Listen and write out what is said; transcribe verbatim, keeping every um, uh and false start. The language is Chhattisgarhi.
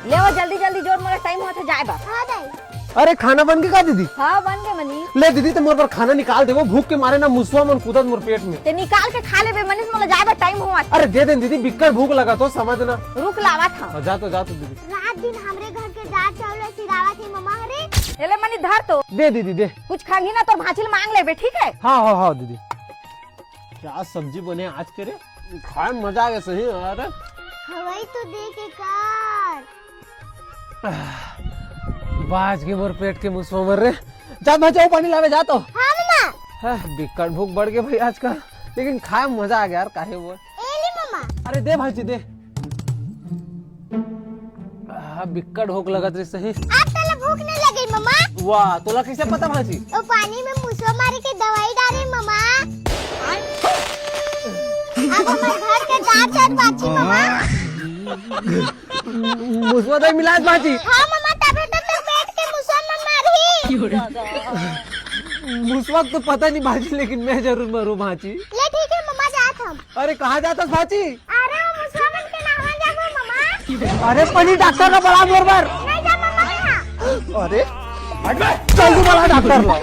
ले वो जल्दी जल्दी जोर, मोला टाइम होत हे जाए बर। हाँ दाई। अरे खाना बन गे का दीदी? हाँ बन गे मनीष। ले दीदी, ते मोर बर खाना निकाल दे, वो भूख के मारे ना मुसवा मन कूदत मोर पेट में। ते निकाल के खा लेबे मनीष, मोला जाए बर टाइम होवत। अरे दे दे दीदी, बिक्कट भूख लगा तो समझ ना। रुक लावत हँव। हाँ, जा तो, जा तो दीदी। रात दिन हमरे घर के दाल चावल सिरावत हे ममा हरे। एले मनीष धर तो। दे दीदी दे। कुछ खांगी ना तोर भांची ल मांग लेबे, ठीक है? हाँ हाँ हाँ दीदी। क्या सब्जी बने आज के रे, खाए में मजा आ गया सही यार। हवाई तो दे के कर। बाज के मोर पेट के मुसवा मन रे। जा भांची, वो पानी लावे जा तो। हाँ ममा। हाँ, बिक्कट भूख बढ़ गई भाई आज का, लेकिन खाए में मजा आ गया यार, काहे बोल। एली ममा। अरे दे भांची दे। आ, बिक्कट भूख लगत रही सही। आज तोला भूख नहीं लगे ममा? वाह, तोला कैसे पता भांची? वो पानी में मुसवा मारे के दवाई डारे ममा। अब हमर घर के दाल चावल बाची ममा। मुसवा दवाई मिलात भांची? हाँ ममा, तबे तो तोर पेट के मुसवा मन मारही। मुसवा तो पता नहीं भांची, लेकिन मैं जरूर मरूँ भांची। ले ठीक है ममा, जात हँव। अरे कहाँ जात हस भांची? अरे वो मुसवा मन के नहवा जाबो ममा। अरे पनी डॉक्टर ला बला मोर बर। नहीं जा ममा के यहाँ। अरे हट बे, चल तू बला डॉक्टर ला।